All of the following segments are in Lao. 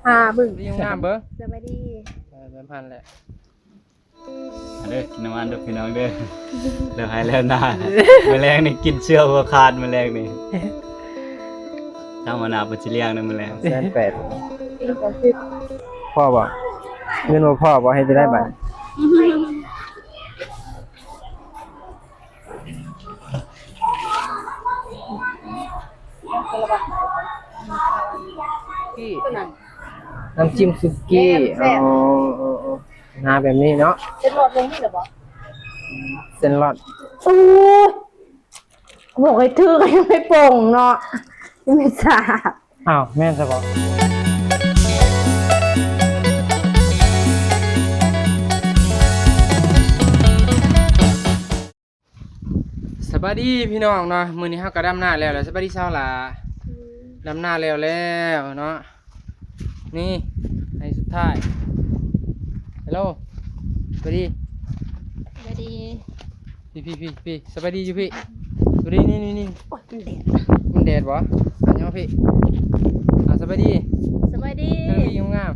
ຫາເບິ່ງ ງາມເບິ່ງ ສະບາຍດີ ເອີ ແບບຫັ້ນແຫຼະ ມາເດີ ກິນນ້ຳມັນເດີພີ່ນ້ອງເດີ ແລ້ວໄຮ່ແລ້ວນາ ມື້ແລງນີ້ກິນເຊື້ອຫົວຂາດ ມື້ແລງນີ້ ທາງຫົວໜ້າເພິ່ນຊິລ້ຽງເດີມື້ແລງ ແສນແປດ ພໍບໍ່? ເງິນບໍ່ພໍບໍ່? ເຮັດຈັ່ງໃດບາດນີ້? ນ້ຳຈິ້ມສຸກີ້ ແຊບ ອໍ ເອີໆ ໜ້າແບບນີ້ເນາະ ເສັ້ນລອດ ເສັ້ນລອດ ໂອ້ຍ ບອກໃຫ້ຖືກ ຍັງໄປປົງເນາະ ຍັງໄປສາບ ອ້າວ ແມ່ນຊະບໍ? ສະບາຍດີພີ່ນ້ອງເນາະ ມື້ນີ້ເຮົາກໍດຳນາແລ້ວແຫຼະ ສະບາຍດີສາວຫຼ້າ ອືມ ດຳນາແລ້ວແລ້ວເນາະ ນີ້ ໃຫ້ສຸດທ້າຍ ເຮລໂລ ສະບາຍດີ ສະບາຍດີ ພີ່ໆໆ ສະບາຍດີຢູ່ພີ້ ສະບາຍດີ ນີ້ໆໆ ໂອ້ຍ ມັນແດດ ມັນແດດບໍ? ອັນຍອງພີ້ ອ່າ ສະບາຍດີ ສະບາຍດີ ສະບາຍດີງາມ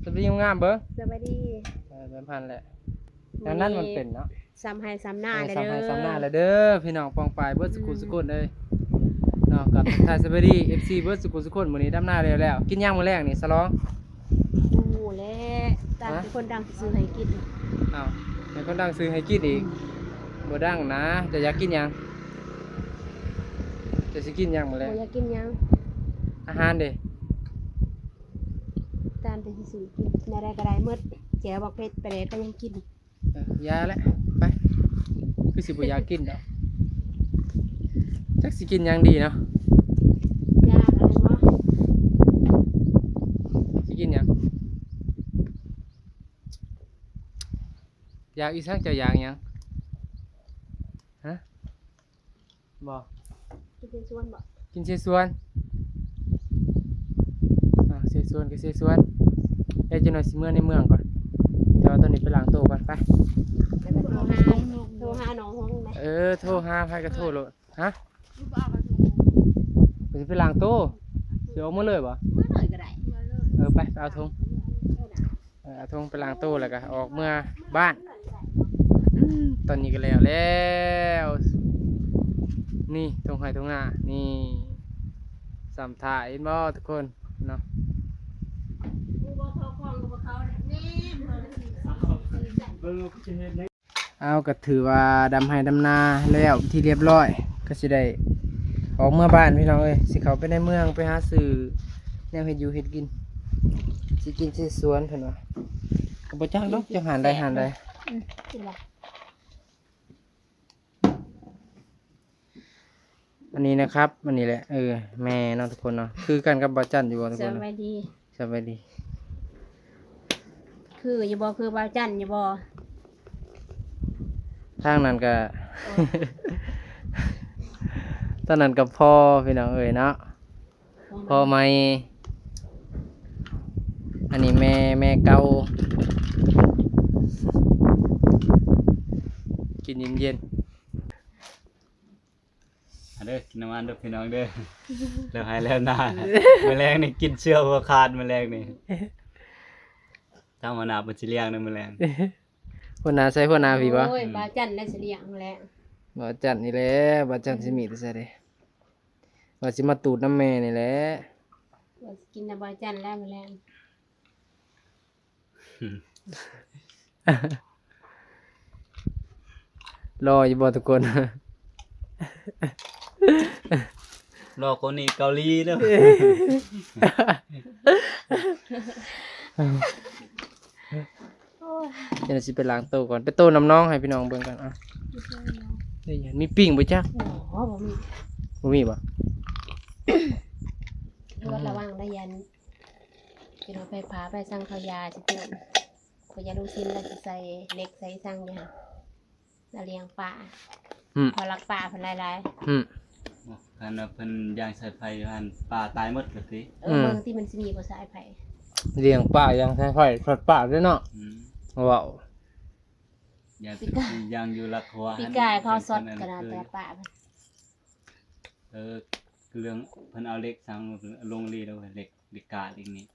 ໆ ສະບາຍດີງາມໆ ເບິ່ງ ສະບາຍດີ ເອີ ແບບຫັ້ນແຫຼະ ແນວນັ້ນມັນເປັນເນາະ ສ່ຳໄຮ່ສ່ຳນາ ເອີ ແລ້ວເດີ ສ່ຳໄຮ່ສ່ຳນາແລ້ວເດີ ພີ່ນ້ອງປ້ອງປາຍເບິດສຸຂຸ ອືມ ສຸຄົນເອີຍເນາະ ກໍທັກທາຍສະບາຍດີ ເອັຟຊີ ເບິດສຸຂຸສຸຄົນ ມື້ນີ້ດຳນາແລ້ວແລ້ວ ກິນຫຍັງມື້ແລງນີ້ສະຫຼອງ? ບໍ່ຮູ້ແຫຼະ ຕາມ ຮະ? ທີ່ຄົນດັງຊິຊື້ໃຫ້ກິນ ອ້າວ ໃຫ້ຄົນດັງຊື້ໃຫ້ກິນອີກ ບໍ່ດັງນະ ເຈົ້າຢາກກິນຫຍັງ? ເຈົ້າຊິກິນຫຍັງມື້ແລງ? ບໍ່ຢາກກິນຫຍັງ ອາຫານເດ? ຕາມທີ່ຊິຊື້ກິນ ແນວໃດກໍໄດ້ໝົດ ແຈ່ວບັກເຜັດ ປາແດກກໍຍັງກິນ. ເອີ ຢ່າແຫຼະ ໄປ ຄືຊິບໍ່ຢາກກິນດອກ ຈັກຊິກິນຫຍັງດີເນາະ ຢາກອັນນັ້ນບໍ? ຊິກິນຫຍັງ? ຢາກອີ່ສັງ? ເຈົ້າຢາກຫຍັງ? ຮະ? ບໍ່ ກິນເສສວນບໍ່? ກິນເສສວນ ອ່າ ເສສວນກໍເສສວນ ແລ້ວຈັກໜ່ອຍຊິເມືອໃນເມືອງກ່ອນ ແຕ່ວ່າຕອນນີ້ໄປລ້າງໂຕກ່ອນ ໄປ ແລ້ວກໍໂທຫາ ໂທຫານ້ອງຫົງນະ ເອີ ໂທຫາໃຜກໍໂທໂລດ ຮະ? ເພິ່ນຊິໄປລ້າງໂຕ ຊິອອກມື້ເລີຍບໍ່? ມື້ເລີຍກໍໄດ້ ເອີ ໄປ ໄປເອົາຖົງ ເອີນະ ເອີ ເອົາຖົງໄປລ້າງໂຕແລ້ວກໍອອກເມືອບ້ານ ອືມ ຕອນນີ້ກໍແລ້ວແລ້ວ ນີ້ທົ່ງໄຮ່ທົ່ງນາ ນີ້ ສ່ຳທ່າເຫັນບໍ່ທຸກຄົນເນາະ ເອົາ ກໍຖືວ່າດຳໄຮ່ດຳນາແລ້ວເປັນທີ່ລຽບຮ້ອຍ ກໍຊິໄດ້ອອກເມືອບ້ານພີ່ນ້ອງເອີຍ ຊິເຂົ້າໄປໃນເມືອງໄປຫາຊື້ແນວເຮັດຢູ່ເຮັດກິນ ຊິກິນເສສວນເພິ່ນວ່າ ກໍບໍ່ຈັກດອກ ຈັກຮ້ານໃດຮ້ານໃດ ອືມ ອັນນີ້ນະຄັບ ອັນນີ້ແຫຼະ ເອີ ແມ່ເນາະທຸກຄົນເນາະ ຄືກັນກັບບ່າວຈັນຢູ່ບໍ່ທຸກຄົນ? ສະບາຍດີ ສະບາຍດີ ຄືຢູ່ບໍ່? ຄືບ່າວຈັນຢູ່ບໍ່? ທາງນັ້ນກະ ໂອ້ຍ ທາງນັ້ນກະພໍ່ພີ່ນ້ອງເອີຍເນາະ ພໍ່ໃໝ່ ອັນນີ້ແມ່ ແມ່ເກົ່າ ກິນເຢັນໆ ມາເດີ ກິນນ້ຳມັນເດີພີ່ນ້ອງເດີ ແລ້ວໄຮ່ແລ້ວນາ ມື້ແລງນີ້ກິນເຊື້ອຫົວຂາດ ມື້ແລງນີ້ ທາງຫົວໜ້າເພິ່ນຊິລ້ຽງເດີມື້ແລງ ຫົວໜ້າໃສ ຫົວໜ້າພີ້ບໍ່? ໂອ້ຍ ອືມ ບ່າວຈັນແຫຼະຊິລ້ຽງແຫຼະ ບ່າວຈັນນີ້ແຫຼະ ບ່າວຈັນຊິມີແຕ່ໃສເດ ວ່າຊິມາຕູດນຳແມ່ນີ້ແຫຼະ ວ່າຊິກິນນຳບ່າວຈັນແລ້ວມື້ແລງ. ຫຼໍ່ຢູ່ບໍ່ທຸກຄົນ? ຫຼໍ່ກວ່ານີ້ເກົາຫຼີເດີ. ດຽວຊິໄປລ້າງໂຕກ່ອນ ໄປໂຕນ້ຳໜອງໃຫ້ພີ່ນ້ອງເບິ່ງກ່ອນ. ເອົ້າ ມີປີ້ງບໍ່ຈັກ? ບໍ່ ບໍ່ມີ ບໍ່ມີບໍ່? ລະມັດລະວັງໄດ້ ຢ້ານ ເປັນເອົາໄຟຟ້າໄປ ສັ່ງເຂົ້າຢາຊິຕື່ມ ເພາະຢາລູກຊິນລະຊິໃສ່ເຫຼັກໃສ່ສັງຢູ່ຫັ້ນ ລະລ້ຽງປາ ອືມ ເຂົາລັກປາເພິ່ນຫຼາຍໆ ອືມ ຄັນວ່າເພິ່ນຢາງສາຍໄຟຢູ່ຫັ້ນ ປາຕາຍໝົດກະຕິ ເອີ ອືມ ເບິ່ງຕິມັນຊິມີບໍ່ສາຍໄຟ ລ້ຽງປາຢ່າງສາຍໄຟ ສັດປ່າເດ້ເນາະ ອືມ ເວົ້າ ຢ່າງ ຢ່າງຢູ່ຫຼັກຫົວ ປີກາຍເຂົາຊັອດຂະໜາດແຕ່ປາ ເອີ ເ ເລື່ອງເພິ່ນເອົາເຫຼັກສັງລົງລີແລ້ວ ເຫຼັກ ເຫຼັກກ້າເຫຼັກນີ້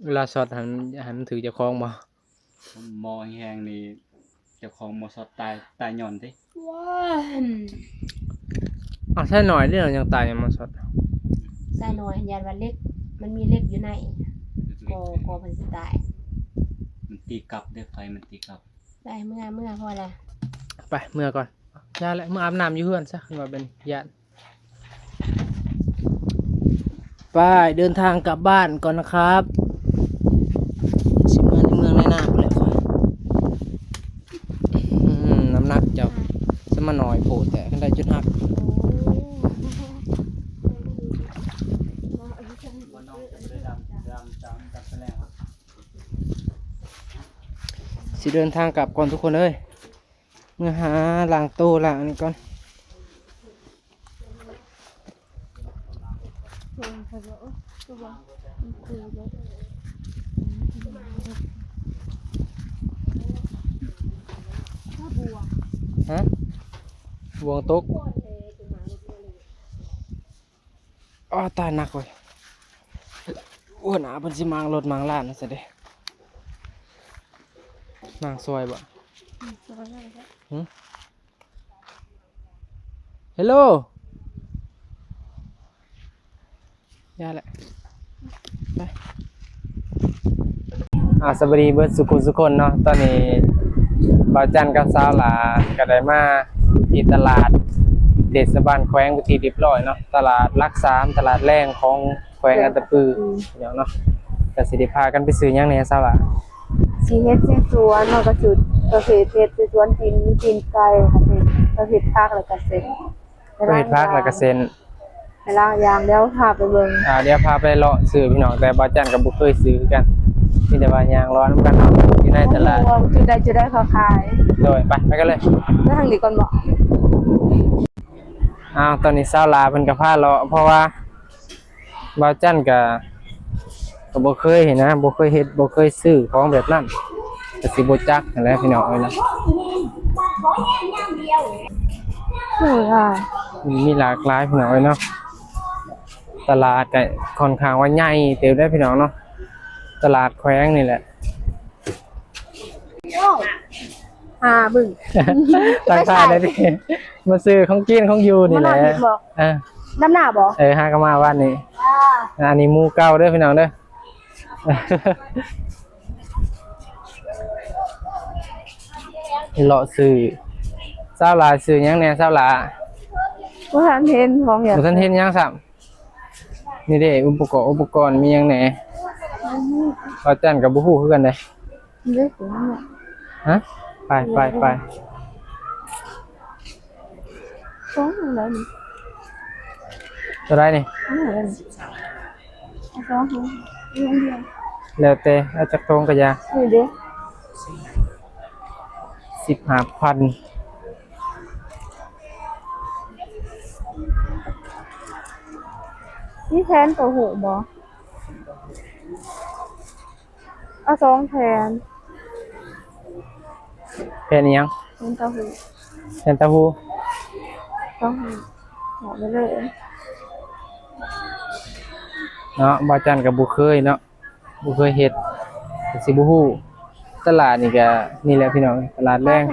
ເວລາຊັອດຫັ້ນ ໃຫ້ມັນຖືກເຈົ້າຂອງບໍ່? ໝໍ້ແຮງໆນີ້ ເຈົ້າຂອງໝໍ້ຊັອດຕາຍ ຕາຍຍ້ອນຕິ. ອ້າວ ໃຊ້ໜ້ອຍເດ້ ຍັງຕາຍຍ້ອນໝໍ້ຊັອດ. ໃຊ້ໜ້ອຍ ຢ້ານວ່າເຫຼັກ ມັນມີເຫຼັກຢູ່ໃນ ກໍ ກໍເພິ່ນຊິຕາຍ. ມັນຕີກັບເດ້ ໄຟມັນຕີກັບ. ໄປ ເມືອ ເມືອ ພໍແລ້ວ ໄປ ເມືອກ່ອນ. ຢ່າແຫຼະ ເມືອອາບນ້ຳຢູ່ເຮືອນຊະ ຄັນວ່າເປັນຢ້ານ. ไป เดินทางกลับบ้านก่อนนะครับ สิเมือในเมืองในนาพุ้นแหละข้อย อืม น้ำหนักเจ้า สมาน้อยโพดแท้ คันได้จุดหัก สิเดินทางกลับก่อนทุกคนเอ้ย เมือหาล้างโตล้างอันนี้ก่อน ฮะ บ่วงตก อ้อ ตาย หนักเว้ย หัวหน้าเพิ่นสิมางรถมางลานซะเด้ มางซอยบ่ อืม ซอยนั่นแหละ หึ เฮลโล อย่าแหละ ไป อ่า สวัสดีเบิดสุขุสุคนเนาะ ตอนนี้บ่าวจันกับสาวหลาก็ได้มาที่ตลาดเทศบาลแขวงเป็นที่เรียบร้อยเนาะ ตลาดหลักสาม ตลาดแลงของแขวงอัตตปือ พี่น้องเนาะ ก็สิได้พากันไปซื้อหยังแหน่สาวหลา สิเฮ็ดสิสวนเนาะ ก็สิประเภทเฮ็ดสิสวนกิน มีกินไก่ ประเภท ประเภทผักแล้วก็เส้น ประเภทผักแล้วก็เส้น ไปล้างยาง เดี๋ยวพาไปเบิ่ง อ่า เดี๋ยวพาไปเลาะซื้อพี่น้อง แต่บ่าวจันก็บ่เคยซื้อคือกัน มีแต่ว่าย่างเลาะนำกันเนาะ อยู่ในตลาด บ่ฮู้ว่าจุดใดจุดใดเขาขาย โดย ไป ไปกันเลย ไปทางนี้ก่อนบ่ อ้าว ตอนนี้สาวหลาเพิ่นก็พาเลาะ เพราะว่าบ่าวจันก็ ก็บ่เคยหั้นนะ บ่เคยเฮ็ด บ่เคยซื้อของแบบนั้น ก็สิบ่จักหั้นแหละพี่น้องเอ้ยเนาะ โอ้ย มีหลากหลายพี่น้องเอ้ยเนาะ ตลาดก็ค่อนข้างว่าใหญ่เติบเด้อพี่น้องเนาะ ตลาดแขวงนี่แหละ หาบึ้ง ตั้งท่าได้ดิ มาซื้อของกินของอยู่นี่แหละ มาหาเห็ดบ่ เออ ดำนาบ่ เออ หาก็มาวันนี้ อ่า อันนี้หมู่เก่าเด้อพี่น้องเด้อ เลาะซื้อ สาวหลาซื้อหยังแหน่สาวหลา บ่ทันเห็นของหยัง บ่ทันเห็นหยังซ้ำ นี่เด้ อุปกรณ์ อุปกรณ์มีหยังแหน่ บ่าวจันก็บ่ฮู้คือกันเด้ เด้ ฮะ ไป ไป ไป สองอันนี้ เท่าไหร่นี่ อันนี้ เอาสองถุง แล้วแต่ เอาจักถุงก็อย่า นี่เด้ สิบห้าพัน มีแผ่นเต้าหู้บ่ เอาสองแผ่น แผ่นอิหยัง แผ่นเต้าหู้ แผ่นเต้าหู้ สองแผ่น เอาไปเลย เนาะ บ่าวจันก็บ่เคยเนาะ บ่เคยเฮ็ด ก็สิบ่ฮู้ ตลาดนี่ก็ นี่แหละพี่น้อง ตลาดแลง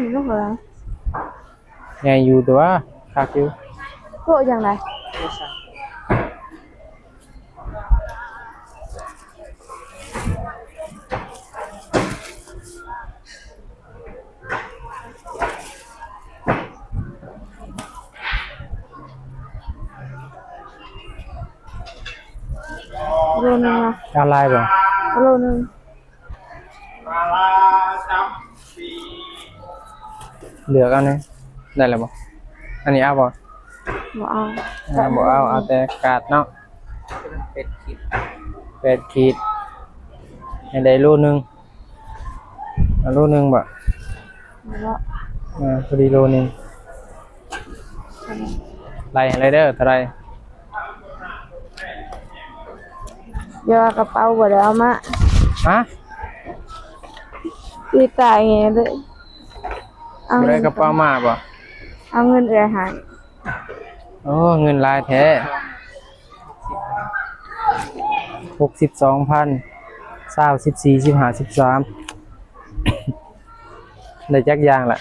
ใหญ่อยู่ แต่ว่าคักอยู่ โตจั่งใด โลหนึ่งอะ เอาหลายบ่ โลหนึ่ง เลือกเอาแหน่ ได้แล้วบ่ อันนี้เอาบ่ บ่เอา อ่า บ่เอา เอาแต่กาดเนาะ แปดขีด แปดขีด ให้ได้โลหนึ่ง เอาโลหนึ่งบ่ บ่ อ่า พอดีโลหนึ่ง ไล่ให้เลยเด้อ เท่าไหร่ เดี๋ยวกระเป๋าบ่ได้เอามา ฮะ อีตายแฮงเลย เอา บ่ได้กระเป๋ามาบ่ เอาเงินเอื้อยให้ โอ้ เงินหลายแท้ ຫົກສິບສອງພັນ ຊາວ ສິບສີ່ ສິບຫ້າ ສິບສາມ ໄດ້ຈັກຢ່າງລະ?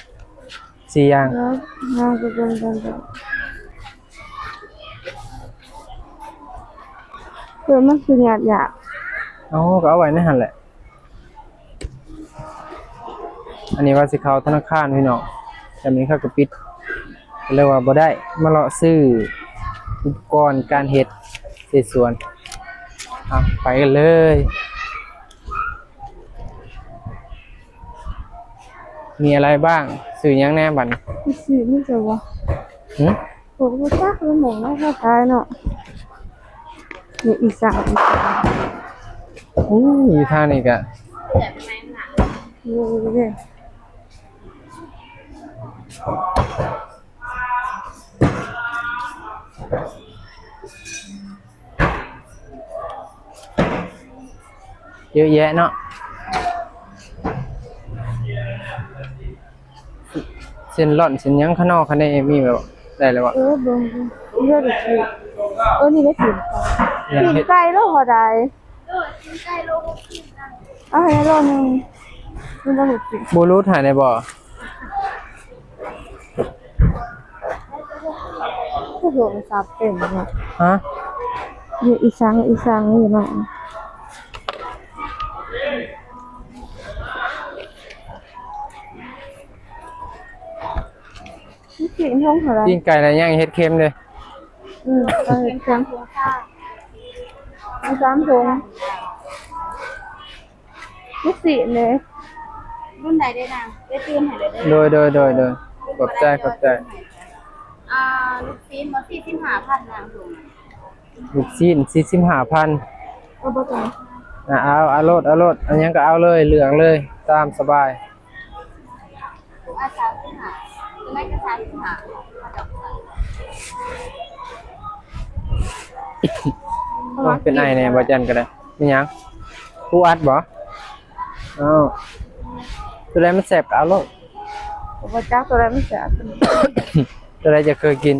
ສີ່ຢ່າງ. ເນາະ ເນາະ ກໍເປັນ ເປັນ ເປັນ ເອີ ມັນຄືຍາກ ຍາກ. ເອົາ ກໍເອົາໄວ້ໃນຫັ້ນແຫຼະ. ອັນນີ້ວ່າຊິເຂົ້າທະນາຄານພີ່ນ້ອງ ແຕ່ນີ້ເຂົາກໍປິດ ກໍເລີຍວ່າບໍ່ໄດ້ ມາເລາະຊື້ອຸປະກອນການເຮັດເສສວນ. ເອົາ ໄປກັນເລີຍ. ມີອະໄລບ້າງ? ຊື້ຫຍັງແດ່ບັດນີ້? ຊື້ນີ້ຈະວ່າ ຫື? ໂອ້ ບໍ່ຈັກ ມັນໝ່ອງໃດເຂົາຂາຍເນາະ. ມີອີ່ສັງ ໂອ້ຍ ຢູ່ທາງນີ້ກະ ນີ້ເດ້. ເຍາະແຍະເນາະ ເສັ້ນລ້ອນເສັ້ນຫຍັງ ຂະໜໍຂະແໜ ມີແບບ ໄດ້ແລ້ວບໍ່? ເອີ ເບິ່ງ ເລືອກອີກ ເອີ ນີ້ໄດ້ຕີນໄກ່ ຕີນໄກ່ໂລເທົ່າໃດ? ເອີ ຕີນໄກ່ໂລຫົກສິບ ເອົາໃຫ້ໂລໜຶ່ງ ມັນບໍ່ຫົກສິບ ບລູທູດໃຫ້ໄດ້ບໍ່? ຄືໂທລະສັບເຕັມເນາະ. ຮະ? ຢູ່ອີ່ສັງ ອີ່ສັງຢູ່ເນາະ. ມີປີ້ງທົ່ງເທົ່າໃດ? ປີ້ງໄກ່ລະ ຍັງເຮັດເຄັມເດ້. ອືມ ເອົາເຮັດເຄັມ ເອົາສາມຖົງ. ລູກຊີ້ນເດ້ ລຸ້ນໃດເດ້ນາງ? ໄດ້ຕື່ມໃຫ້ເລີຍເດີ. ໂດຍ ໂດຍ ໂດຍ ໂດຍ ຂອບໃຈ ຂອບໃຈ. ອ່າ ລູກຊີ້ນບໍ່ ສີ່ສິບຫ້າພັນນາງ ຖົງ ລູກຊີ້ນ ສີ່ສິບຫ້າພັນ. ເອົາບໍ່? ອ່າ ເອົາ ເອົາໂລດ ເອົາໂລດ ອັນຫຍັງກໍເອົາເລີຍ ເລືອກເລີຍ ຕາມສະບາຍ. ເປັນໄອແດ່ ບໍ່ຈັນກໍໄດ້. ແມ່ນຫຍັງ? ປູອັດບໍ່? ເອົາ ຕົວໃດມັນແຊບກໍເອົາໂລດ. ບໍ່ຈັກຕົວໃດມັນແຊບ ຕົວໃດຈະເຄີຍກິນ.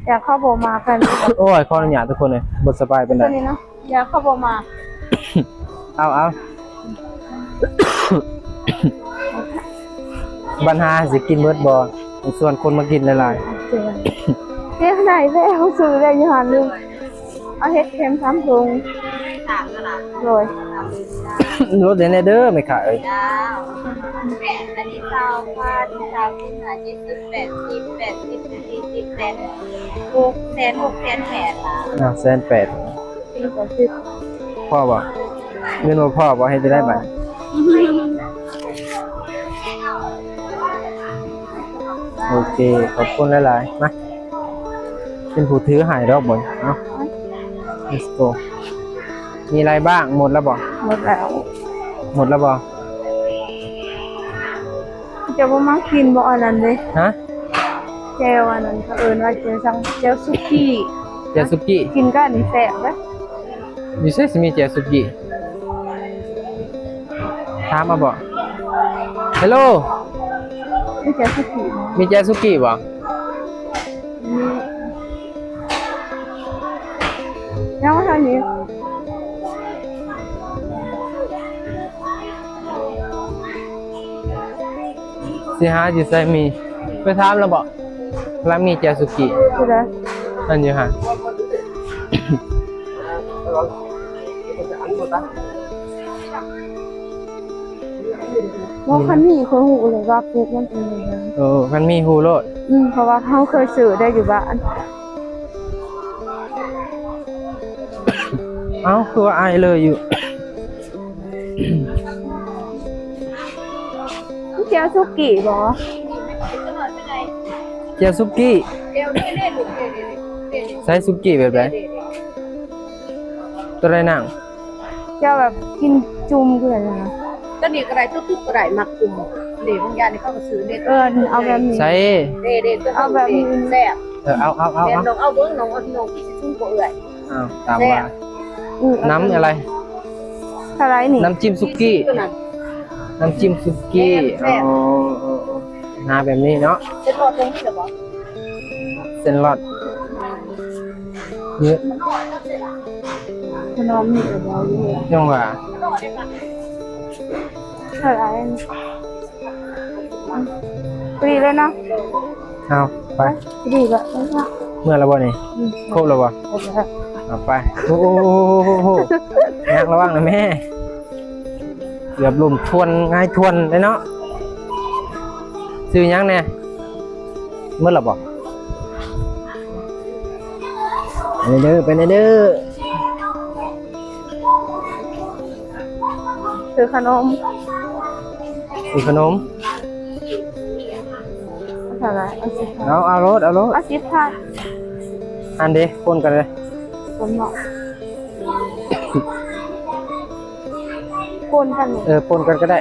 ຢາກເຂົ້າບໍ່ມາກັນ. ໂອ້ຍ ຂໍອະນຸຍາດທຸກຄົນເອີຍ ບໍ່ສະບາຍປານໃດ. ຕົວນີ້ເນາະ ຢາກເຂົ້າບໍ່ມາ. ເອົາ ເອົາ ບັນຫາຊິກິນເບິດບໍ່? ຊວນຄົນມາກິນຫຼາຍໆ. ໂອເຄ ເຮັດໄດ້ແລ້ວ ຊື້ໄດ້ຢູ່ຫັ້ນໜຶ່ງ. ເອົາເຮັດເຄັມສາມຖົງ. ສາມນະລະ. ໂດຍ ລົດໃຫ້ແດ່ເດີແມ່ຄ້າເອີຍ. ເຈົ້າ ອັນນີ້ຊາວພັນ ຊາວພັນ ຫ້າ ເຈັດສິບ ແປດສິບ ແປດສິບ ສີ່ສິບ ແປດ ຫົກແສນ ຫົກແສນແປດລະ. ອ່າ ແສນແປດ ພໍບໍ່? ເງິນບໍ່ພໍບໍ່? ເຮັດຈັ່ງໃດບາດ? ໂອເຄ ຂອບຄຸນຫຼາຍໆ. ມາ ເປັນຜູ້ຖືໃຫ້ດອກບາດນີ້. ເອົາ let's go. ມີອະໄລບ້າງ? ໝົດແລ້ວບໍ່? ໝົດແລ້ວ. ໝົດແລ້ວບໍ່? ເຈົ້າບໍ່ມັກກິນບໍ່ອັນນັ້ນເດ້? ຮະ? ແຈ່ວອັນນັ້ນ ເຂົາເອີ້ນວ່າແຈ່ວສັງ ແຈ່ວສຸກີ້. ແຈ່ວສຸກີ້ ກິນກັບອັນນີ້ແຊບເດ້. ຢູ່ໃສຊິມີແຈ່ວສຸກີ້? ຖາມເອົາບໍ່? ເຮລໂລ ມີແຈ່ວສຸກີ້ບໍ່? ມີແຈ່ວສຸກີ້ບໍ່? ນີ້ ຍ່າງມາທາງນີ້. ຊິຫາຢູ່ໃສມີ? ໄປຖາມລາວບໍ່? ລາວມີແຈ່ວສຸກີ້. ຜູ້ໃດ? ອັນຢູ່ຫັ້ນ. ບໍ່ ຄັນມີຂ້ອຍຮູ້ເລີຍວ່າປຸກມັນເປັນແນວໃດ. ເອີ ຄັນມີຮູ້ໂລດ. ອືມ ເພາະວ່າເຮົາເຄີຍຊື້ໄດ້ຢູ່ບ້ານ. ເອົ້າ ຄືວ່າອາຍເລີຍຢູ່. ແຈ່ວສຸກີ້ບໍ່? ແຈ່ວສຸກີ້. ໃສ່ສຸກີ້ແບບໃດ? ຕົວໃດນາງ? ແຈ່ວແບບກິນຈຸ່ມຄືຫຍັງນະ? ຕົວນີ້ກໍໄດ້ ຕຸກໆກໍໄດ້ ມັກຈຸ່ມເດ້. ບາງຢ່າງນີ້ເຂົາກໍຊື້ເດ້. ເອີ ເອົາແບບນີ້. ໃສ່ ເດ້ໆ ເອົາແບບນີ້ ແຊບ. ເອີ ເອົາ ເອົາ ເອົາ ແມ່ນ ເອົາ ນ້ອງເອົາເບິ່ງ ນ້ອງ ນ້ອງຄືຊິຊຸງບໍ່ເອື້ອຍ. ອ້າວ ຕາມວ່າ. ແຊບ. ອືມ ນ້ຳອະໄລ? ເທົ່າໃດນີ້? ນ້ຳຈິ້ມສຸກີ້. ນ້ຳຈິ້ມສຸກີ້. ແຊບ ແຊບ. ອໍ ເອີ ເອີ ໜ້າແບບນີ້ເນາະ. ເສັ້ນຫຼອດຕົງນີ້ລະບໍ່? ເສັ້ນຫຼອດ. ເຍອະ. ເອີ ເອີ ຂະໜົມນີ້ກະບໍ່ຢູ່ ຍັງວ່າ ເທົ່າໃດ ພໍດີເລີຍເນາະ. ເອົາ ໄປ ພໍດີລະ ເມືອລະບໍ່ນີ້? ອືມ ຄົບລະບໍ່? ຄົບແລ້ວ ເອົາໄປ. ໂອ້ໂຫ ຍັງລະວັງນະແມ່ ເກືອບລົ້ມຖ້ວນຫງາຍຖ້ວນເດ້ເນາະ. ຊື້ຫຍັງແດ່? ໝົດລະບໍ່? ໄປເດີ ໄປເດີ ຊື້ຂະໜົມ ຊື້ຂະໜົມ. ເທົ່າໃດ? ເອົາສິບພັນ ເອົາ ເອົາໂລດ ເອົາໂລດ ເອົາສິບພັນ. ອັນເດ ປົນກັນເລີຍ ປົນເນາະ ປົນກັນ ເອີ ປົນກັນກະໄດ້.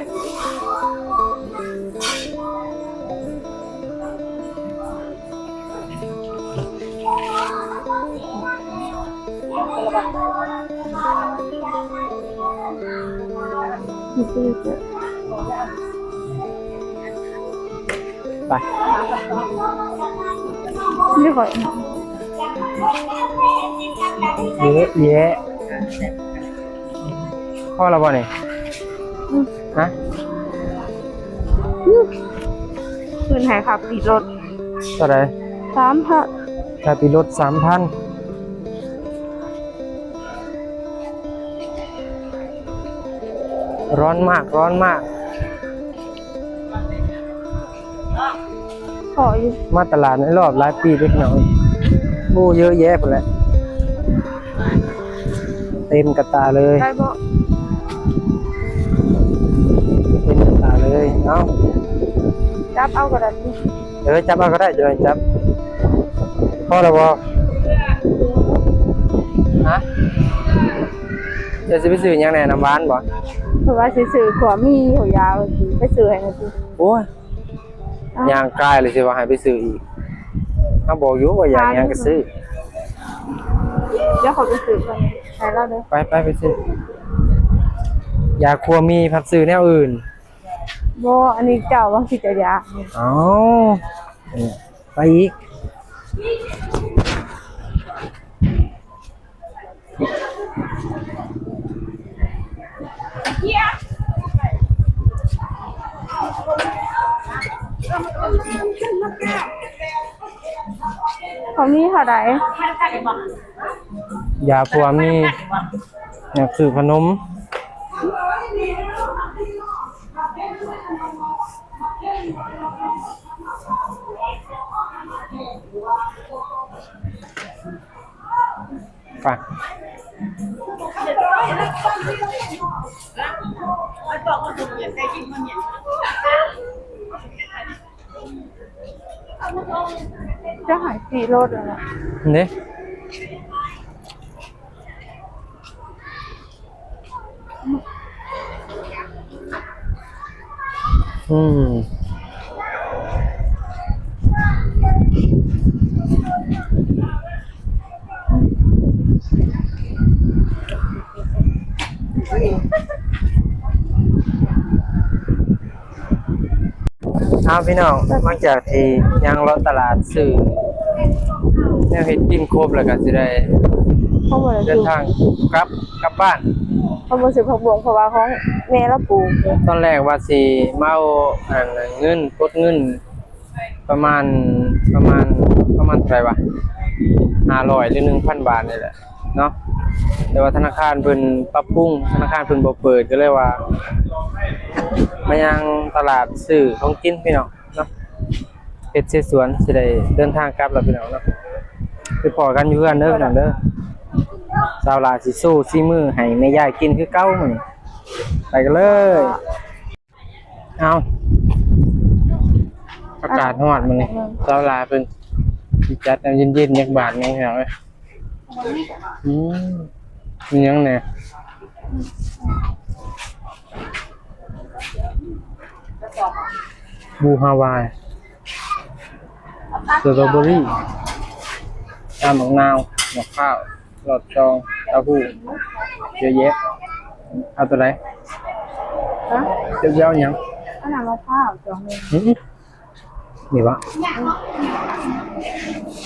ໄປ ນີ້ຂ້ອຍ ເຍະແຍະ. ພໍລະບໍ່ນີ້? ອືມ ຮະ? ອືມ ເພິ່ນໃຫ້ຄ່າປີ້ລົດ ເທົ່າໃດ? ສາມພັນ ຄ່າປີ້ລົດສາມພັນ. ຮ້ອນມາກ ຮ້ອນມາກ. ພໍຢູ່ ມາຕະຫຼາດໃນລອບຫຼາຍປີເດ້ພີ່ນ້ອງ. ໂອ້ ເຍອະແຍະພຸ້ນແຫຼະ ເຕັມກະຕາເລີຍ ໄດ້ບໍ່? ເຕັມກະຕາເລີຍ. ເອົາ ຈັບເອົາກະໄດ້. ເອີ ຈັບເອົາກະໄດ້ ຈະໄດ້ຈັບ. ພໍລະບໍ່? ຮະ? ເຈົ້າຊິໄປຊື້ຫຍັງແດ່? ນ້ຳຫວານບໍ່? ເພາະວ່າຊິຊື້ຂົ້ວໝີ່ ເຂົ້າຢາ ໄປຊື້ໃຫ້ແດ່ຕິ. ໂອ້ຍ ຍ່າງກາຍແລ້ວຊິວ່າໃຫ້ໄປຊື້ອີກ. ເຮົາບອກຢູ່ວ່າຢາກຫຍັງກະຊື້. ດຽວຂໍໄປຊື້ກ່ອນ ໃຫ້ລາວເດີ. ໄປ ໄປ ໄປຊື້ຢາຂົ້ວໝີ່ ພັດຊື້ແນວອື່ນ. ບໍ່ ອັນນີ້ເຈົ້າຫວັງຊິຈະຢາກ. ເອົ້າ ໄປອີກ. ເຂົາມີເທົ່າໃດ? ຢາຜົວມີ ຢາກຊື້ຂະໜົມ. ໄປ ຈະໃຫ້ຂີ່ລົດແລ້ວລະ ເດ້. ອືມ ເອົາ ພີ່ນ້ອງ ຫຼັງຈາກທີ່ຍ່າງເລາະຕະຫຼາດຊື້ແນວເຮັດກິນຄົບ ແລ້ວກະຊິໄດ້ເດີນທາງກັບ ກັບບ້ານ. ເຮົາບໍ່ຊື້ຜັກບົ້ງ ເພາະວ່າຂອງແມ່ລາວປູກ. ຕອນແລກວ່າຊິມາເອົາ ອັນ ເງິນ ກົດເງິນ ປະມານ ປະມານ ປະມານເທົ່າໃດວະ ຫ້າຮ້ອຍ ຫຼື ໜຶ່ງພັນບາດນີ້ແຫຼະເນາະ, ແຕ່ວ່າທະນາຄານເພິ່ນປັບປຸງ ທະນາຄານເພິ່ນບໍ່ເປີດ ກໍເລີຍວ່າມາຍ່າງຕະຫຼາດຊື້ຂອງກິນພີ່ນ້ອງເນາະ, ເຮັດເສສວນ ຊິໄດ້ເດີນທາງກັບແລ້ວພີ່ນ້ອງເນາະ. ໄປພໍ້ກັນຢູ່ເຮືອນເດີພີ່ນ້ອງເດີ, ສາວຫຼ້າຊິໂຊສີມືໃຫ້ແມ່ຍາຍກິນຄືເກົ່າມື້ນີ້. ໄປກັນເລີຍ. ເອົາ ອາກາດຮ້ອນມື້ນີ້ ສາວຫຼ້າເພິ່ນຊິຈັດແນວເຢັນໆ ຢາກບາດແນວເອີຍ. ອືມ ມີຫຍັງແດ່? ບູຮາວາຍ ສະຕໍເບີຣີ ນ້ຳໝາກນາວ ໝາກພ້າວ ຫຼອດຊອງ ເຕົ້າຫູ້ ເຍອະແຍະ. ເອົາໂຕໃດ? ຮະ? ເຈົ້າຊິເອົາຫຍັງ? ເອົານ້ຳໝາກພ້າວຊອງໜຶ່ງ. ອືມ ນີ້ບໍ?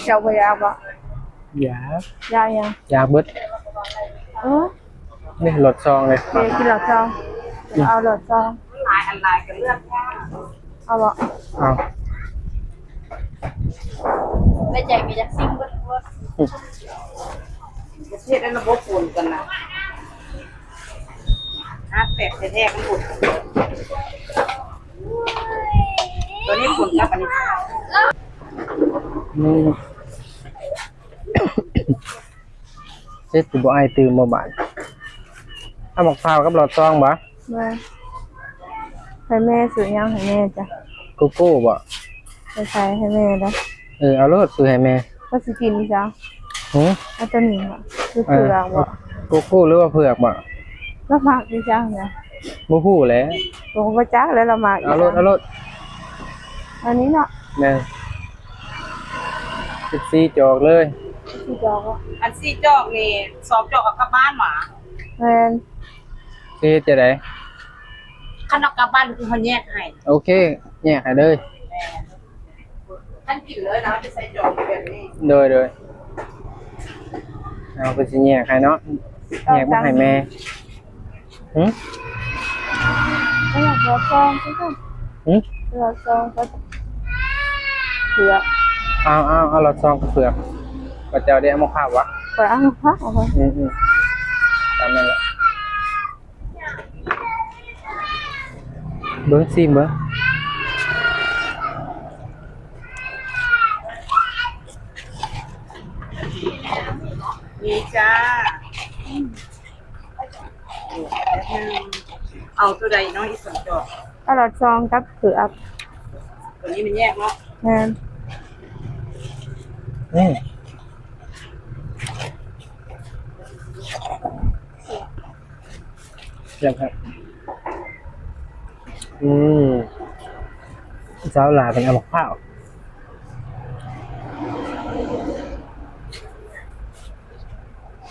ເຈົ້າບໍ່ຢາກບໍ? ຢາກ. ຢາກຫຍັງ? ຢາກເບິດ. ເອີ ນີ້ຫຼອດຊອງເລີຍ. ເອີ ກິນຫຼອດຊອງ. ອືມ ເອົາຫຼອດຊອງ. ຫຼາຍອັນຫຼາຍກໍເລືອກຍາກ. ເອົາບໍ່? ເອົາ. ໃນໃຈມີຈັກຊິມເບິດ. ອືມ ເຮັດໃຫ້ລະບົບປົນກັນນະ. ອາ ແປກແທ້ໆ ມັນບຸນ. ຕົວນີ້ປົນກັບອັນນີ້. ອືມ ເສັດຊິບໍ່ອາຍຕື່ມບໍ່ບາດ? ເອົາໝາກພ້າວກັບຫຼອດຊອງບໍ່? ວ່າ ໃຫ້ແມ່ຊື້ຫຍັງໃຫ້ແມ່ຈ້ະ? ໂກໂກ້ບໍ່? ໄປໃສ່ໃຫ້ແມ່ເດີ້. ເອີ ເອົາໂລດ ຊື້ໃຫ້ແມ່. ວ່າຊິກິນອີ່ຫຍັງ? ຫື? ເອົາຕົວນີ້ບໍ່? ຫຼືເຜືອກບໍ່? ເອີ ໂກໂກ້ຫຼືວ່າເຜືອກບໍ່? ລາວມັກອີ່ຫຍັງນະ? ບໍ່ຮູ້ແຫຼະ. ໂອ້ ບໍ່ຈັກແຫຼະ ລາວມັກອີ່ຫຍັງ. ເອົາໂລດ ເອົາໂລດ. ອັນນີ້ເນາະ. ແມ່ນ. ສິບສີ່ຈອກເລີຍ. ສິບສີ່ຈອກເນາະ. ອັນສີ່ຈອກນີ້ ສອງຈອກເອົາກັບບ້ານຫວາ? ແມ່ນ. ຊິເຮັດຈັ່ງໃດ? ຄັນເອົາກັບບ້ານຄືເຮົາແຍກໃຫ້. ໂອເຄ ແຍກໃຫ້ເລີຍ. ແມ່ນ. ຄັນກິນເລີຍນະ ເຮົາຈະໃສ່ຈອກແບບນີ້. ໂດຍ ໂດຍ. ເອົາ ເພິ່ນຊິແຍກໃຫ້ເນາະ. ແຍກມາໃຫ້ແມ່. ຫຶ? ເອົາຫຼອດຊອງຊິ. ຫຶ? ເອົາຫຼອດຊອງກັບເຜືອກ. ເອົາ ເອົາ ເອົາຫຼອດຊອງກັບເຜືອກ. ຂະເຈົ້າໄດ້ເອົາໝາກພ້າວຫວາ? ຂ້ອຍເອົາໝາກພ້າວ. ອືມ ອືມ ຕາມນັ້ນແຫຼະ. ເບິ່ງ ຊີມເບິ່ງ. ນີ້ຈ້າ. ເອົາຕົວໃດເນາະ ອີ່ສອງຈອກ? ເອົາຫຼອດຊອງກັບເຜືອກ. ຕົວນີ້ມັນແຍກເນາະ. ແມ່ນ. ອືມ ແຊບຄັກ. ອືມ ສາວຫຼ້າເພິ່ນເອົາໝາກພ້າວ.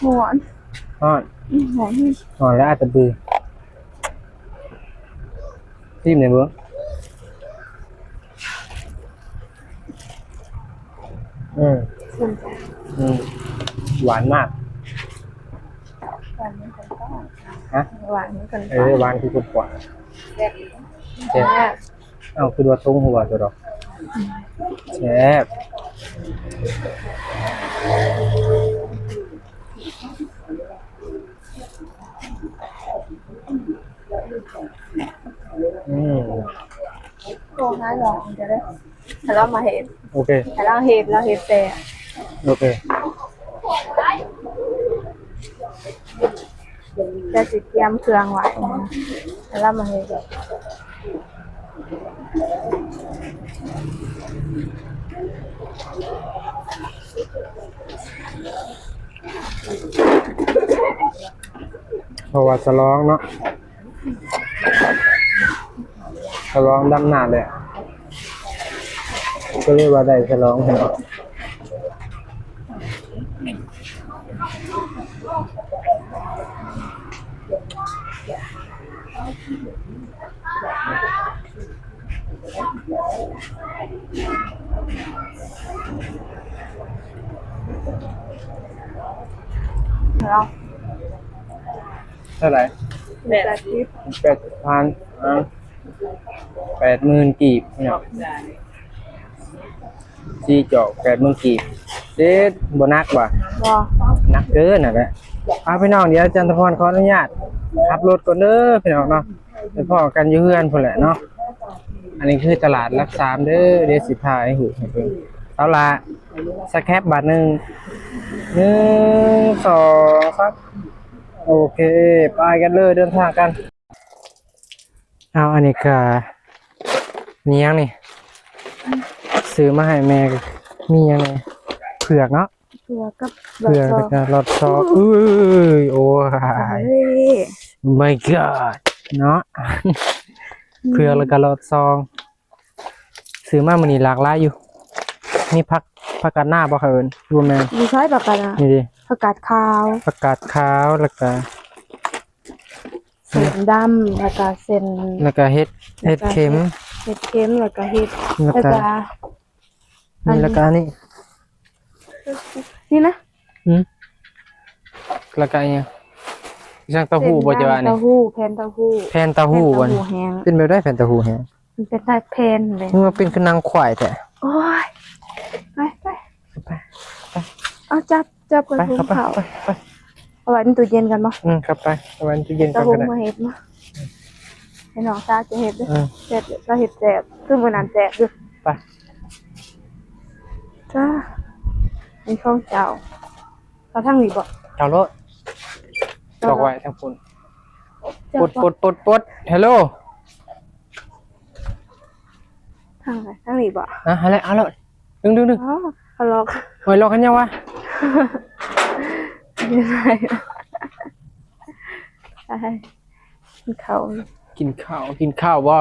ຮ້ອນ. ຮ້ອນ. ອືມ ຮ້ອນ. ຮ້ອນແລ້ວອາດຈະບື. ຊີມແດ່ເບິ່ງ. ອືມ ຊີມ. ອືມ ຫວານມາກ. ຫວານເໝືອນກັນ. ຮະ? ຫວານເໝືອນກັນ. ເອີ ຫວານຄືຄົນກວາງ. ແຊບ. ແຊບ. ເອົ້າ ຄືວ່າຕົງຫົວຕົວດອກ. ແຊບ. ອືມ ໂທຫານ້ອງເດີ ໃຫ້ລາວມາເຮັດ. ໂອເຄ ໃຫ້ລາວເຮັດ ລາວເຮັດແຊບ. ໂອເຄ ຈະຊິກຽມເຄື່ອງໄວ້ ໃຫ້ລາວມາເຮັດ. ເພາະວ່າສະຫຼອງເນາະ ສະຫຼອງດຳນາແລ້ວ ກໍເລີຍວ່າໄດ້ສະຫຼອງເນາະ. ເທົ່າໃດ? ແປດສິບ ແປດສິບພັນ. ອ່າ ແປດໝື່ນກີບເນາະ. ສີ່ຈອກ ແປດໝື່ນກີບ. ເດັດ ບໍ່ໜັກຫວາ? ບໍ່ ໜັກເກີນຫັ້ນແຫຼະ. ອ່າ ພີ່ນ້ອງ ດຽວຈັນທະພອນຂໍອະນຸຍາດຂັບລົດກ່ອນເດີພີ່ນ້ອງເນາະ. ໄປພໍ້ກັນຢູ່ເຮືອນພຸ້ນແຫຼະເນາະ. ອັນນີ້ຄືຕະຫຼາດຫຼັກສາມເດີ ດຽວຊິຖ່າຍຮູບໃຫ້ເບິ່ງ. ເອົາລະ ສະແຄບບາດໜຶ່ງ ໜຶ່ງ ສອງ ສາມ. ໂອເຄ ໄປກັນເລີຍ ເດີນທາງກັນ. ເອົາ ອັນນີ້ກະມີຫຍັງນີ້? ຊື້ມາໃຫ້ແມ່ ມີຫຍັງແດ່? ເຜືອກເນາະ. ເຜືອກກັບ ເຜືອກ ແລ້ວກະຫຼອດຊອງ. ເອີຍ ໂອ້ຍ ໂອ້ຍ my god ເນາະ. ອືມ ເຜືອກແລ້ວກະຫຼອດຊອງ. ຊື້ມາມື້ນີ້ຫຼາກຫຼາຍຢູ່. ມີຜັກ ຜັກກາດນາບໍ່ເຂົາເອີ້ນ? ບໍ່ແມ່ນ. ຢູ່ໃສຜັກກາດນາ? ນີ້ເດ ຜັກກາດຂາວ ຜັກກາດຂາວ ແລ້ວກະ ເສັ້ນດຳ ແລ້ວກະເສັ້ນ ແລ້ວກະເຫັດ ແລ້ວກະເຫັດເຂັມ ເຫັດເຂັມ ແລ້ວກະເຫັດ ແລ້ວກະ ແລ້ວກະ ອັນນີ້ ນີ້ ແລ້ວກະອັນນີ້ ນີ້ນະ. ອືມ ແລ້ວກະອີ່ຫຍັງ? ຊ່າງເຕົ້າຫູ້ບໍ່ເຈົ້າວ່ານີ້? ເຕົ້າຫູ້ ແຜ່ນເຕົ້າຫູ້ ແຜ່ນເຕົ້າຫູ້ ແຜ່ນເຕົ້າຫູ້ ບໍ່ນີ້? ແຜ່ນເຕັາຫູ້ແຫ້ງ ເປັນແບບໃດແຜ່ນເຕົ້າຫູ້ແຫ້ງ? ມັນເປັນຄ້າຍແຜ່ນເລີຍ. ເມື່ອເປັນຄືໜັງຄວາຍແທ້. ໂອ້ຍ ໄປ ໄປ ໄປ ໄປ ເອົາ ຈັບ ຈັບກ່ອນ ໄປ ຫຸງເຂົ້າ ໄປ ໄປ ເອົາໄວ້ໃນຕູ້ເຢັນກ່ອນບໍ່? ອືມ ເຂົ້າໄປ ເອົາໄວ້ໃນຕູ້ເຢັນກ່ອນກໍໄດ້. ເອົາຫຸງມາເຮັດມາ ໃຫ້ນ້ອງສາວຈະເຮັດເດີ. ອືມ ເຮັດ ລາວເຮັດແຊບ ຄືມື້ນັ້ນແຊບຢູ່. ໄປ ຈ້າ ອັນນີ້ຂອງເຈົ້າ. ເຂົ້າທາງນີ້ບໍ່? ເຂົ້າໂລດ ເຂົ້າໂລດ ຕອກໄວ້ທາງພຸ້ນ. ປົດ ປົດ ປົດ ປົດ ເຮລໂລ ທາງໃດ? ທາງນີ້ບໍ່? ອ່ະ ຫັ້ນແຫຼະ ເອົາໂລດ ດຶງ ດຶງ ດຶງ. ອໍ ເຂົາລັອກ ໂອ້ຍ ລັອກກັນຫຍັງວະ? ໄປ ກິນເຂົ້າ ກິນເຂົ້າ ກິນເຂົ້າບໍ່?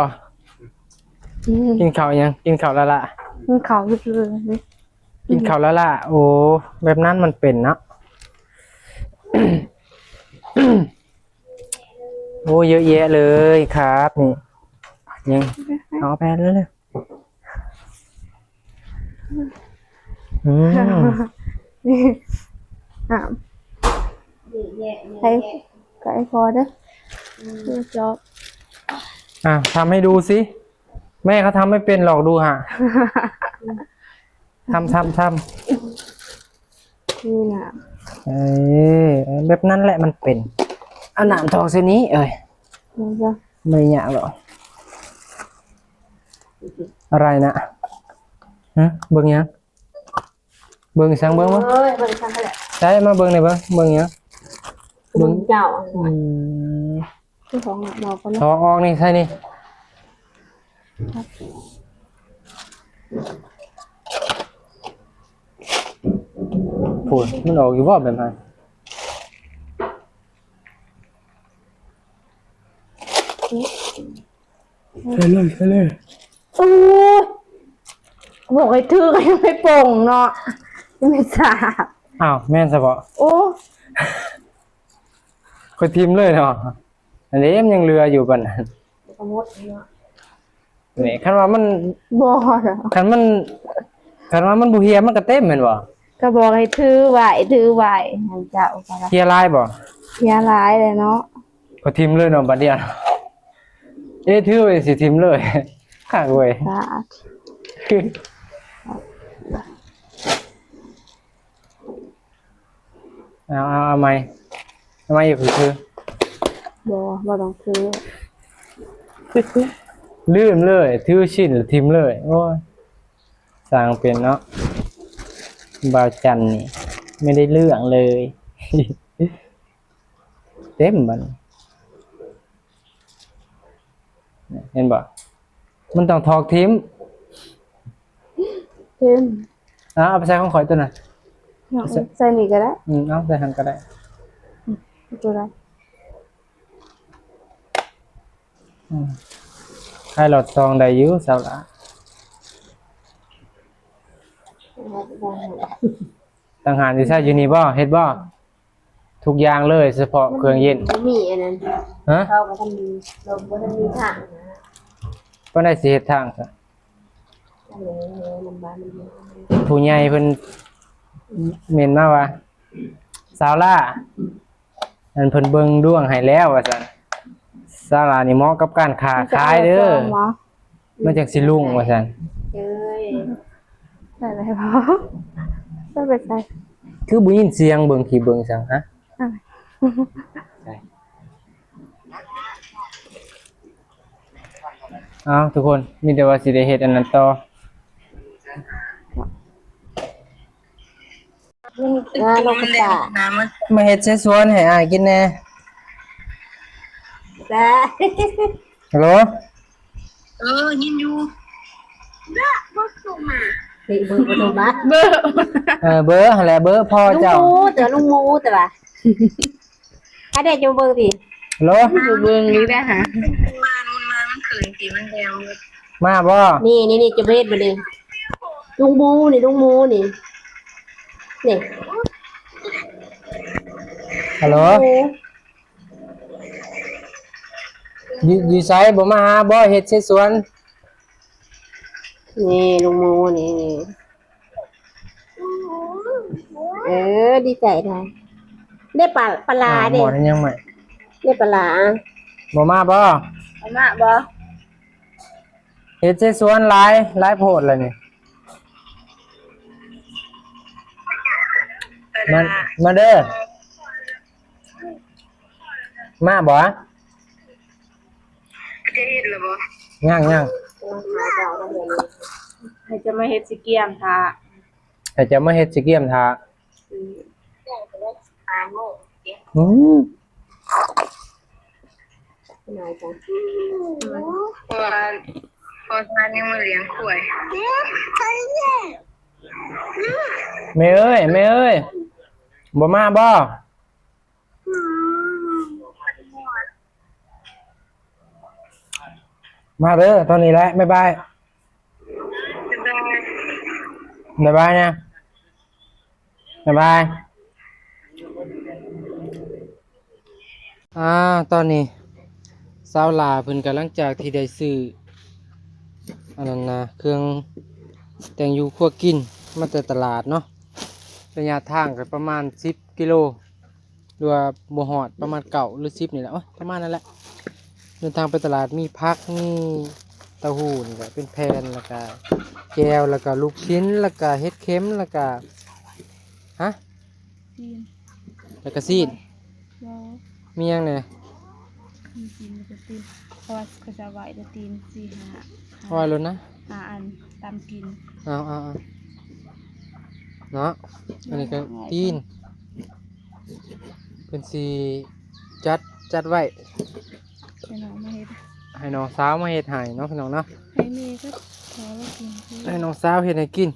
ອືມ ກິນເຂົ້າຫຍັງ? ກິນເຂົ້າລະລະ ກິນເຂົ້າຊື່ໆ ກິນເຂົ້າລະລະ. ໂອ້ ແບບນັ້ນມັນເປັນເນາະ. ໂອ້ ເຍອະແຍະເລີຍຄັບ ນີ້ ນີ້ ເອົາໄປເລີຍ. ອືມ ນີ້ ອ່າ ໃຫ້ ໃຫ້ພໍເດີ ອືມ ຈອບ. ອ່າ ທຳໃຫ້ດູຊິ ແມ່ເຂົາທຳໄມ່ເປັນຫຼອກ ດູຫາ ທຳ ທຳ ທຳ ນີ້ນະ ເອີ ແບບນັ້ນແຫຼະມັນເປັນ. ເອົານ້ຳຖອກໃສ່ນີ້ເອີຍ ມັນຈະ ບໍ່ໄດ້ຍາກດອກ. ອະໄລນະ? ຫຶ ເບິ່ງຫຍັງ? ເບິ່ງສັງ ເບິ່ງ ເບິ່ງ ເອີຍ ເບິ່ງສັງຫັ້ນແຫຼະ. ໃສ່ມາເບິ່ງແດ່ເບິ່ງ ເບິ່ງຫຍັງ? ເບິ່ງ ເບິ່ງເຈົ້າ. ອືມ ເຈົ້າຂອງອອກກ່ອນເນາະ ຖອກອອກນີ້ໃສ່ນີ້. ໂອ້ຍ ມັນອອກຢູ່ບໍ່ແບບນັ້ນ? ໃສ່ເລີຍ ໃສ່ເລີຍ. ໂອ້ຍ ບອກໃຫ້ຖືກກໍຍັງໄປປົງເນາະ ແມ່ນສາ. ອ້າວ ແມ່ນຊະບໍ? ໂອ້ ຂ້ອຍຖິ້ມເລີຍເນາະ. ອັນນີ້ມັນຍັງເຫຼືອຢູ່ປານນັ້ນ ກໍໝົດເນາະ. ນີ້ ຄັນວ່າມັນ ບໍ່ ຄັນມັນ ຄັນວ່າມັນບໍ່ເຫ່ຍ ມັນກໍເຕັມແມ່ນບໍ່? ກໍບອກໃຫ້ຖືໄວ້ ຖືໄວ້ ໃຫ້ເຈົ້າກໍໄດ້. ເຫ່ຍຫຼາຍບໍ່? ເຫ່ຍຫຼາຍແຫຼະເນາະ. ກໍຖິ້ມເລີຍເນາະ ບາດດຽວ. ເອີ ຖືໄວ້ ຊິຖິ້ມເລີຍ. ຄັກເວີຍ. ສາທຸ. ເອົາ ເອົາ ເອົາໃໝ່ ເອົາໃໝ່ ຢ່າເພິ່ງຖື. ບໍ່ ບໍ່ຕ້ອງຖື. ລືມເລີຍ ຖືຊິ້ນລະຖິ້ມເລີຍ. ໂອ້ຍ ຊ່າງເປັນເນາະ ບ່າວຈັນນີ້ ໄມ່ໄດ້ເລື່ອງເລີຍ. ເຕັມບັດນີ້. ເຫັນບໍ່? ມັນຕ້ອງຖອກຖິ້ມ. ເຫັນ. ເອົາ ເອົາໄປໃສ່ຂອງຂ້ອຍຕົວນັ້ນ. ເອົາ ໃສ່ ໃສ່ນີ້ກໍໄດ້. ອືມ ເອົາໃສ່ຫັ້ນກໍໄດ້. ອືມ ຕົວໃດ? ອືມ ໃຫ້ລອດຊ່ອງໄດ້ຢູ່ ສາວຫຼ້າ. ຕັ້ງຮ້ານຢູ່ໃສ? ຢູ່ນີ້ບໍ່? ເຮັດບໍ່? ທຸກຢ່າງເລີຍ ສະເພາະເຄື່ອງເຢັນ. ບໍ່ມີອັນນັ້ນ. ຮະ? ເຂົາກໍທັນມີລົມ ບໍ່ທັນມີທາງນະ. ປານໃດຊິເຮັດທາງຊະ? ອັນນີ້ ມັນບ້ານມັນຢູ່. ຜູ້ໃຫຍ່ເພິ່ນເມັ້ນມາວ່າ ສາວຫຼ້າ ອັນເພິ່ນເບິ່ງດວງໃຫ້ແລ້ວວ່າຊັ້ນ. ສາວຫຼ້ານີ້ເໝາະກັບການຄ້າຂາຍເດີ. ມັນຈັ່ງຊິລຸ້ງວ່າຊັ້ນ. ເອີຍ ໃສ່ໄດ້ບໍ່? ໃສ່ໄປໃສ່. ຄືບໍ່ຍິນສຽງເບິ່ງ ຂີ້ເບິ່ງສັງ ຮະ? ເອົາ ທຸກຄົນ ມີແຕ່ວ່າຊິໄດ້ເຮັດອັນນັ້ນຕໍ່. ອ່າ ນົກກະຕາ ມາເຮັດເສສວນໃຫ້ອ້າຍກິນແດ່. ໄດ້. ຮັລໂຫຼ. ເອີ ຍິນຢູ່. ເບີ ເບີ ເບີ ເບີ ເບີ ເບີ ຫັ້ນແຫຼະ ເບີພໍ່ເຈົ້າ. ລຸງໝູ ແຕ່ວ່າລຸງໝູ ແຕ່ວ່າ ອັນໃດຈະເບິ່ງຕິ? ໂລ ເບິ່ງນີ້ໄດ້ຫາ ມາ ມາ ມັນຄືນຕິ ມັນແດງ. ມາບໍ່? ນີ້ ນີ້ ນີ້ ຈະເຮັດບັດນີ້ ລຸງໝູນີ້ ລຸງໝູນີ້ ນີ້. ຮັລໂຫຼ ຢູ່ ຢູ່ໃສ? ບໍ່ມາຫາບໍ່? ເຮັດເສສວນ. ນີ້ລຸງໝູນີ້ ເອີ ດີໃຈຫຼາຍເດ້. ປາ ປາຫຼ້າເດ້. ໝໍນັ້ນຍັງໃໝ່. ເຮັດປະຫຼາ ບໍ່ມາບໍ່? ບໍ່ມາບໍ່? ເຮັດໃສ່ສວນຫຼາຍ ຫຼາຍໂພດແລ້ວນີ້. ມາ ມາເດີ ມາບໍ່? ຈະເຮັດແລ້ວບໍ່? ຍັງ ຍັງ ໃຫ້ເຈົ້າມາເຮັດຊິກຽມຖ້າ ໃຫ້ເຈົ້າມາເຮັດຊິກຽມຖ້າ. ອືມ ອືມ ເພາະວ່າພໍ່ຊານຍັງມາລ້ຽງຄວາຍ. ແມ່ເອີຍ ແມ່ເອີຍ ບໍ່ມາບໍ່? ມາເດີ ຕອນນີ້ແຫຼະ ບາຍບາຍ ບາຍບາຍ ບາຍບາຍນະ ບາຍບາຍ. ອ່າ ຕອນນີ້ສາວຫຼ້າເພິ່ນກະຫຼັງຈາກທີ່ໄດ້ຊື້ ອັນນັ້ນນະ ເຄື່ອງແຕ່ງຢູ່ຄົວກິນມາແຕ່ຕະຫຼາດເນາະ, ໄລຍະທາງກະປະມານສິບກິໂລ ຫຼືວ່າບໍ່ຮອດ ປະມານເກົ້າຫຼືສິບນີ້ແຫຼະ ໂອ້ຍ ປະມານນັ້ນແຫຼະ. ເດີນທາງໄປຕະຫຼາດ ມີຜັກ ມີເຕົ້າຫູ້ ນີ້ກະເປັນແຜ່ນ ແລ້ວກະແຈ່ວ ແລ້ວກະລູກຊິ້ນ ແລ້ວກະເຫັດເຂັມ ແລ້ວກະ ຮະ? ຊີ້ນ ແລ້ວກະຊີ້ນ ບໍ່ ມີຫຍັງແດ່? ມີຊີ້ນ ແລ້ວກະຕີນ ເພາະວ່າເຂົາຈະໄວ້ແຕ່ຕີນສີ່ຫ້າ ເອົາໄວ້ໂລດນະ ຫ້າອັນ ຕຳກິນ. ເອົາໆໆ ເນາະ ອັນນີ້ກະຕີນ ເພິ່ນຊິຈັດ ຈັດໄວ້ ໃຫ້ນ້ອງມາເຮັດ ໃຫ້ນ້ອງສາວມາເຮັດໃຫ້ເນາະ ພີ່ນ້ອງເນາະ ໃຫ້ແມ່ກັບພໍ່ລາວກິນ ໃຫ້ນ້ອງສາວເຮັດໃຫ້ກິນ.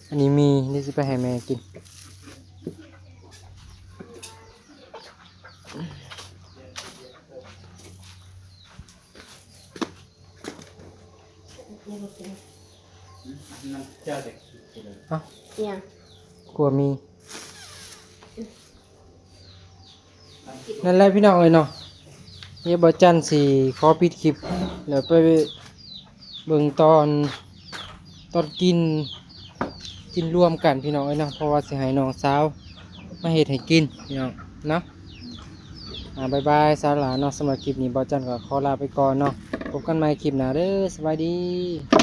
ອັນນີ້ໝີ່ ນີ້ຊິໄປໃຫ້ແມ່ກິນ. ເອົ້າ ຫຍັງ? ຂົ້ວໝີ່. ນັ້ນແຫຼະພີ່ນ້ອງເອີຍເນາະ, ດຽວບ່າວຈັນຊິຂໍປິດຄລິບ ແລ້ວໄປເບິ່ງຕອນ ຕອນກິນ ກິນລວມກັນພີ່ນ້ອງເອີຍເນາະ, ເພາະວ່າຊິໃຫ້ນ້ອງສາວມາເຮັດໃຫ້ກິນພີ່ນ້ອງເນາະ. ອ່າ ບາຍບາຍສາວຫຼ້າເນາະ, ສຳລັບຄລິບນີ້ບ່າວຈັນກໍຂໍລາໄປກ່ອນເນາະ, ພົບກັນໃໝ່ຄລິບໜ້າເດີ, ສະບາຍດີ.